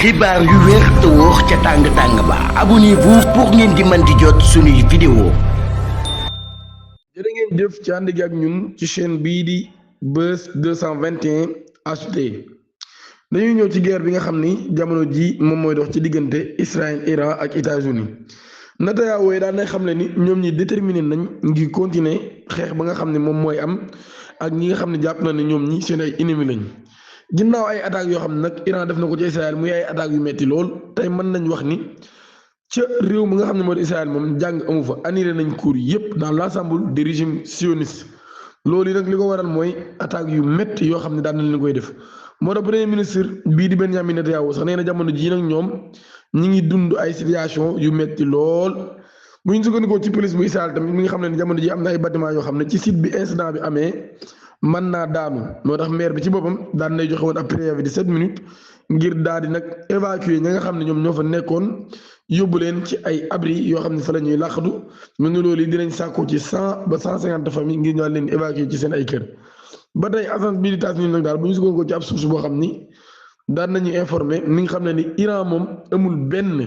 xibaar yu wér te wóor ca tàng-tàng ba abonnez-vous pour ngeen di mën di jot suñuy vidéo. jërë ngeen jëf ci ànd gi ak ñun ci chaîne bii di Buzz 221 HD dañuy ñëw ci guerre bi nga xam ni jamono ji moom mooy dox ci diggante Israël Iran ak États-Unis Netanyahu daan nay xam ne ni ñoom ñi déterminé nañ ngir continuer xeex ba nga xam ne moom mooy am ak ñi nga xam ne jàpp na ne ñoom ñi seen ay ennemi lañ. ginnaaw ay attaques yoo xam ne nag Iran def na ko ci Israël muy ay attaques yu metti lool tey mën nañ wax ni ca réew mi nga xam ne moo di Israël moom jàng amu fa annulé nañ cours yépp dans l'ensemble du régime sioniste loolu yi nag li ko waral mooy attaques yu métti yoo xam ne daan nañ leen koy def moo tax premier ministre bii di Benjamin Netanyahu sax nee na jamono jii nag ñoom ñi ngi dund ay situation yu métti lool bu ñu sukkandikoo ci police bu Israël tamit mi nga xam ne jamono ji am na ay bâtiment yoo xam ne ci site bi incident bi amee mën naa daanu moo tax maire bi ci boppam daan nay joxe woon ab préavis de 7 minutes ngir daal di nag évacuer ñi nga xam ne ñoom ñoo fa nekkoon yóbbu leen ci ay abri yoo xam ne fa la ñuy làqatu ñu ne loolu dinañ sàkkoo ci 100 ba 150 familles ngir ñoo leen évacuer ci seen ay kër. ba tey agence bi di États-Unis nag daal bu ñu sukkandikoo ci ab source boo xam ni daan nañu informer mi nga xam ne ni Iran moom amul benn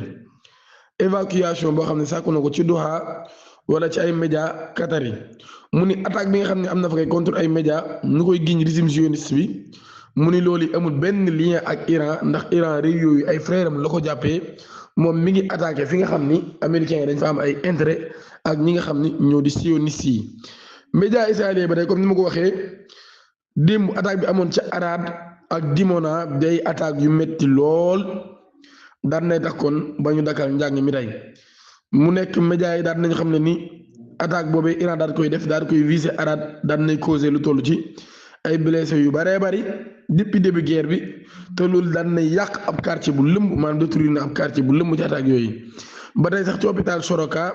évacuation boo xam ne sàkku na ko ci Doha wala ci ay médias qatari mu ni attaque bi nga xam ne am na fa kay contre ay médias ñu koy giñ régime sioniste bi mu ni loolu amul benn lien ak Iran ndax Iran réew yooyu ay frère am la ko jàppee moom mi ngi attaqué fi nga xam ni américains yi dañ fa am ay intérêt ak ñi nga xam ni ñoo di sioniste yi. médias israéliens ba tey comme ni ma ko waxee démb attaque bi amoon ca Arad ak Dimona day attaque yu metti lool daan nay tax kon ba ñu dakkal njàng mi tey mu nekk médias yi daan nañ xam ne ni. attaque boobee Iran daal koy def daal koy viser Arad daan nay causé lu toll ci ay blessés yu bëree bëri depuis début guerre bi te loolu daan nay yàq ab quartier bu lëmb maanaam détruire na ab quartier bu lëmb ci attaque yooyu. ba tey sax ci hôpital Soroka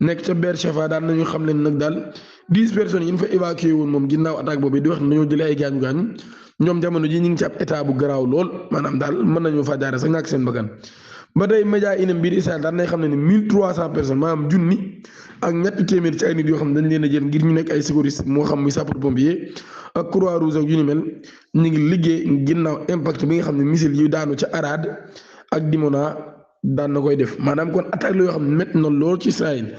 nekk ca Beersheva daan nañu xam leen nag daal 10 personnes yi ñu fa évacué woon moom ginnaaw attaque boobee di wax ne dañoo jëlee ay gaañu gaañu ñoom jamono ji ñu ngi ci ab état bu garaaw lool maanaam daal mën nañoo faa jaaree sax ñàkk seen bakkan. ba tey média inam biir Israël daan nay xam ne ni 1300 personnes maanaam junni ak ñetti téeméer ci ay nit yoo xam ne dañ leen a jël ngir ñu nekk ay sécurité moo xam muy sapeur pompier ak croix rouge ak yu ni mel ñu ngi liggéey ginnaaw impact bi nga xam ne missile yu daanu ca Arad ak Dimona daan na koy def maanaam kon attaque la yoo xam ne métti na lool ci Israël.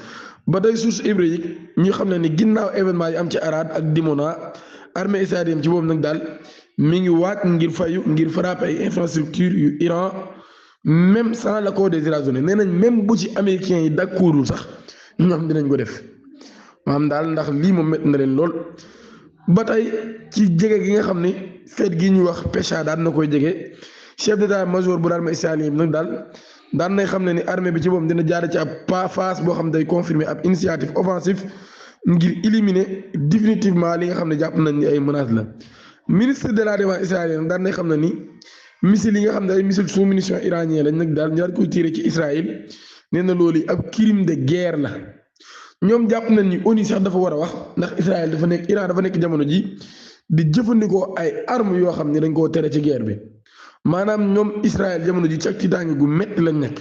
ba tey source hébraïque ñu xam ne ni ginnaaw événement yi am ci Arad ak Dimona armée israélienne ci boobu nag daal mi ngi waat ngir fayu ngir frapper ay infrastructure yu Iran même sans l'accord des États-Unis nee nañ même bu ci américains yi d'accordul sax ñoom dinañ ko def maanaam daal ndax lii moom métti na leen lool. ba tey ci jege gi nga xam ni feet gi ñuy wax Pécha daan na koy jege chef d'état-major bu l'armée israélienne nag daal daan nay xam ne ni armée bi ci boppam dina jaar ci ab phase boo xam day confirmer ab initiative offensive ngir éliminer définitivement li nga xam ne jàpp nañ ni ay menaces la. ministre de la défense israélienne daan nay xam ne ni missiles yi nga xam ne ay missiles sous munitions iranien lañ nag daal ñaar koy tirer ci Israël. nee na loolu ab crime de guerre la ñoom jàpp nañ ni ONU sax dafa war a wax ndax Israël dafa nekk Iran dafa nekk jamono ji di jëfandikoo ay armes yoo xam ne dañ koo tere ci guerre bi maanaam ñoom Israël jamono ji ci ak tiitaange gu métti lañ nekk.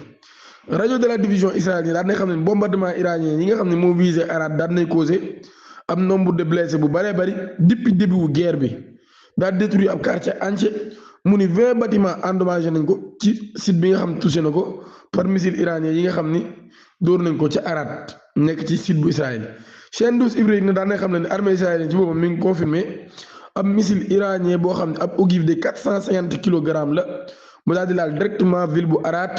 rajo de la division israélienne daan nay xam ne bombardement iranien yi nga xam ne moo visé Arad daan nay causé am nombre de blessés bu bëree bëri depuis début wu guerre bi daal détruire ab quartier entier mu ni 20 bâtiments endommagé nañ ko ci site bi nga xam ne touché na ko. par missile iranien yi nga xam ni dóor nañ ko ci Arad nekk ci site bu Israël chaîne 12 hébraïque na daan na xam ne armée israélienne ci boppam mi ngi confirmé ab missile iranien boo xam ne ab ogive de 450 kilogrammes la mu daal di laal directement ville bu Arad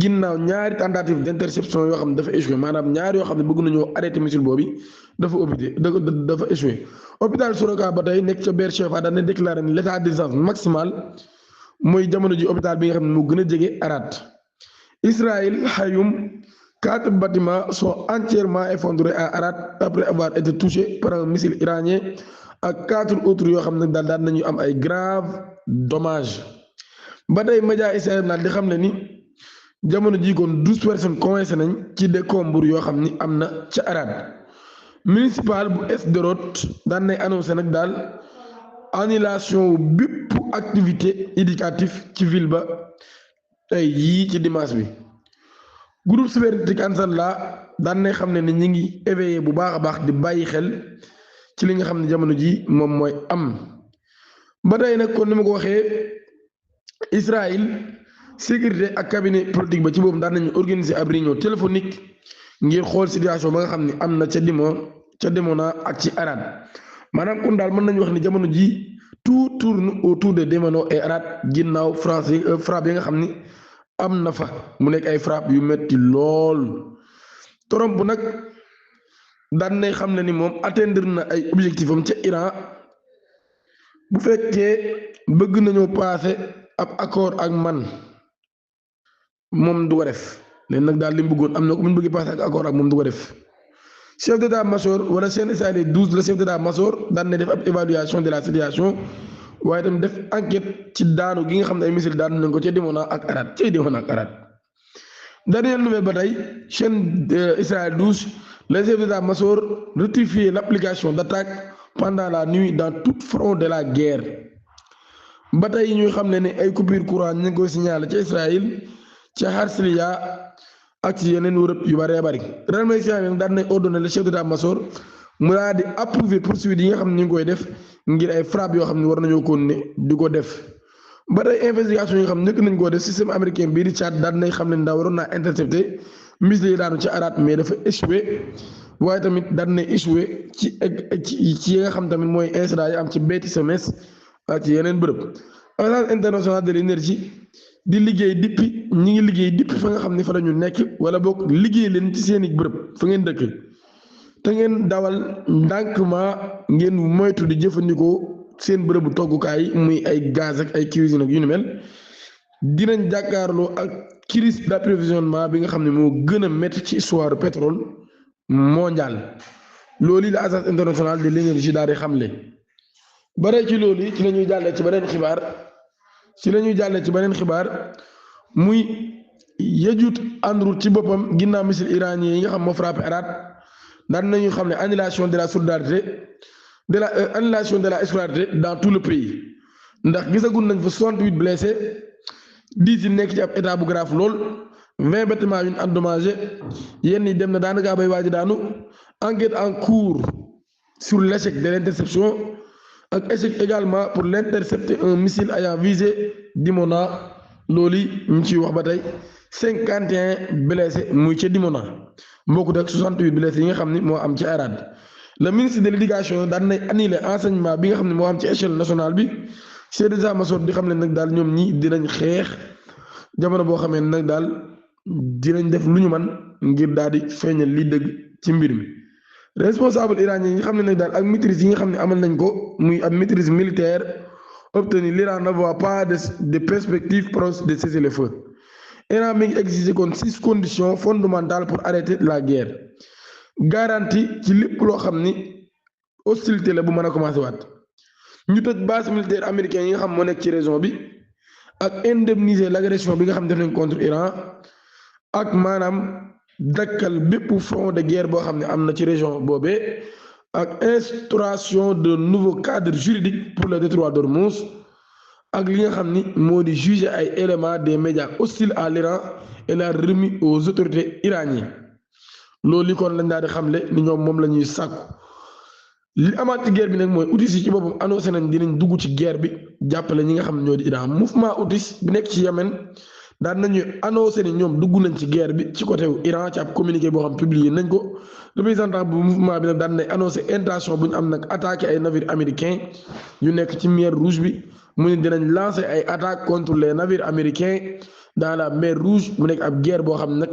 ginnaaw ñaari tentative d'interception yoo xam ne dafa échoué maanaam ñaari yoo xam ne bëgg nañoo arrêté missile boobu dafa échoué. hôpital Soroka ba tey nekk ca Beersheva daan na déclaré ni l'état d'urgence maximal mooy jamono ji hôpital bi nga xam ne moo gën a jege Arad. Israël Hayom 4 bâtiments sont entièrement effondrés à Arad après avoir été touchés par un missile iranien ak 4 autres yoo xam ne daal daan nañu am ay graves dommages. ba tey média israélien daal di xam ne ni jamono jii kon 12 personnes coincées nañ ci décombres yoo xam ni am na ca Arad. municipal bu Sderot daan nay annoncé nag daal annulation bépp activité éducative ci ville ba. tey yii ci dimanche bi groupe cybernétique Ansarallah daan nay xam ne ni ñi ngi éveillé bu baax a baax di bàyyi xel ci li nga xam ne jamono ji moom mooy am ba tey nag kon ni ma ko waxee Israël sécurité ak cabinet politique ba ci boobu daan nañu organiser ab réunion téléphonique ngir xool situation ba nga xam ne am na ca Dimona ak ci Arad maanaam kon daal mën nañu wax ni jamono ji tout tourne autour de Dimona et Arad ginnaaw frappe yi nga xam ni am na fa mu nekk ay frappe yu metti lool. Trump nag daan nay xam ne ni moom atteindre na ay objectif am ca Iran bu fekkee bëgg nañoo passé ab accord ak man moom du ko def léegi nag daal li mu bëggoon am na ko bu ñu bëggee passé ak accord ak moom du ko def. chef d'état-major wala seen Israël 12 le chef d'état-major daan na def ab évaluation de la situation waaye itam def enquête ci daanu gi nga xam ne ay missile daanu nañ ko ca Dimona ak Arad dernière nouvelle ba tey chaîne Israël 12 le chef d'état-major rectifié l'application d'attaque pendant la nuit dans tout front de la guerre ba tey ñuy xam ne ay coupure courant ñu ngi koy signalé ca Israël ca Herzliya ak ci yeneen wërëb yu bëree bëri ren may Israël daan nañ ordonné le chef d'état-major mu daal di approuver poursuite yi nga xam ne ñu ngi koy def ngir ay frappe yoo xam ne war nañoo continuer di ko def. ba tey investigation yi nga xam ne njëkk nañ koo def système américain bii di Tchad daan nañ xam ne ndaw waroon naa intercepté missile yi daanu ci Arad mais dafa échoué waaye tamit daan nañ échoué ci yi nga xam tamit mooy incident yi am ci Beit Semes ak ci yeneen bërëb. Agence internationale de l'énergie di liggéey ñi ngi liggéey depuis fa nga xam ne fa la ñu nekk wala boog liggéey leen ci seeni bërëb fa ngeen dëkk te ngeen dawal ndànkmaa ngeen moytu di jëfandikoo seen bërëbu toggukaay muy ay gaz ak ay cuisine ak yu ni mel dinañ jàkkaarloo ak crise d'approvisionnement bi nga xam ne moo gën a métti ci histoire pétrole mondial loolu la agence internationale de l'énergie daal di xamle. bare ci loolu ci la ñuy jàllee ci beneen xibaar muy Yajut Andrew ci boppam ginnaaw missile iranien yi nga xam moo frappé Arad daan nañu xam ne annulation de la scolarité dans tout le pays ndax gisagul nañ fa 68 blessés 10 yi nekk ci ab état bu grave lool 20 bâtiments yu ñu endommagé yenn yi dem na daanaka bay waaj daanu enquête en cours sur l'échec de l'interception ak échec également pour l'intercepter un missile ayant visé Dimona loolu ñu ciy wax ba tey 51 blessés muy ca Dimona bokkut ak 68 blessés yi nga xam ni moo am ci Arad. Le ministre de l'éducation daan nay annulé enseignement bi nga xam ne moo am ci échelle nationale bi chef d'état-major di xam ne nag daal ñoom ñi dinañ xeex jamono boo xamee nag daal dinañ def lu ñu man ngir daal di feeñal li dëgg ci mbir mi. responsable iranien yi nga xam ne nag daal ak maîtrise yi nga xam ne amal nañ ko muy ab maîtrise militaire obtenue l'Iran ne voit pas de perspective proche de cesser le feu. Iran mi ngi exiger kon 6 conditions fondamentales pour arrêter la guerre. garantie ci lépp loo xam ni hostilité la bu mën a commencé waat ñu tëj base militaire américain yi nga xam moo nekk ci région bi ak indemniser l'agression bi nga xam def nañ contre Iran ak maanaam dakkal bépp front de guerre boo xam ne am na ci région boobee ak instauration de nouveau cadre juridique pour le détroit d'Ormuz ak li nga xam ni moo di juger ay éléments des médias hostiles à l'Iran et la remis aux autorités iraniennes. loolu li kon lañ daal di xamle ni ñoom moom la ñuy sàkku li amaat ci guerre bi nag mooy Houthis yi ci boppam annoncé nañ dinañ dugg ci guerre bi jàppale ñi nga xam ne ñoo di Iran mouvement Houthis bi nekk ci Yémen daan nañu annoncé ni ñoom dugg nañ ci guerre bi ci côté wu Iran ci ab communiqué boo xam publié nañ ko représentant bu mouvement bi nag daan nañ annoncé intention bu ñu am nag attaqué ay navires américains yu nekk ci mer Rouge bi mu ne dinañ lancer ay attaques contre les navires américains dans la mer Rouge mu nekk ab guerre boo xam ne nag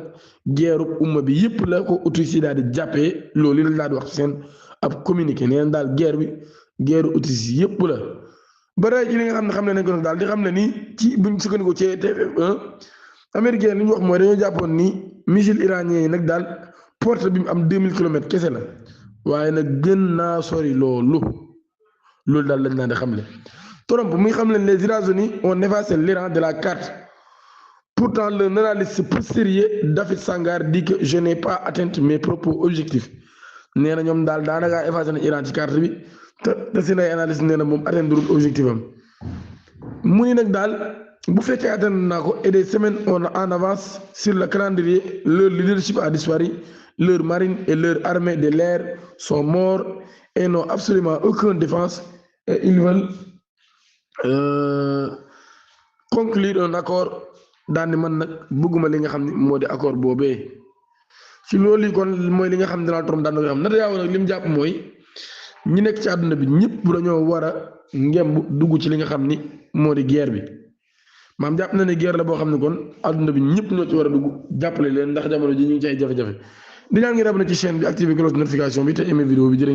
guerre umma bi yëpp la ko Houthis yi daal di jàppee loolu lañ daal di wax ci seen ab communiqué nee nañ daal guerre bi guerre Houthis yi yëpp la. ba ci li nga xam ne nañ ko nag daal di xam ne ni ci buñ sukkandiku ci TF1 américain li ñu wax mooy dañoo jàppoon ni missile iranien yi nag daal portée bi mu am 2000 kilomètres kese la waaye nag gën naa sori loolu daal lañ naan di xamle. Trump muy xam leen les États-Unis ont effacé l'Iran de la carte pourtant le analyste plus sérieux David Sangar dit que je n'ai pas atteint mes propos objectifs nee na ñoom daal daanaka effacé nañ Iran ci carte bi. te seen ay analyse nee na moom atteindre objectif am mu ni nag daal bu fekkee atteindre naa ko et des semaines en avance sur le calendrier leur leadership a disparu leur marine et leur armée de l'air sont morts et n'ont absolument aucune défense et ils veulent conclure un accord daan ni man nag bëgguma li nga xam ne moo di accord boobee ci loolu yi kon mooy li nga xam ne Donald Trump daan na ko xam Netanyahu nag li mu jàpp mooy ñi nekk ci àdduna bi ñëpp dañoo war a ngemb dugg ci li nga xam ni moo di guerre bi maam jàpp na ne guerre la boo xam ne kon àdduna bi ñëpp ñoo ci war a dugg jàppale leen ndax jamono ji ñu ngi ci ay jafe-jafe di ñaan ngeen abonné ci chaîne bi activé cloche notification bi te aimé vidéo bi jërë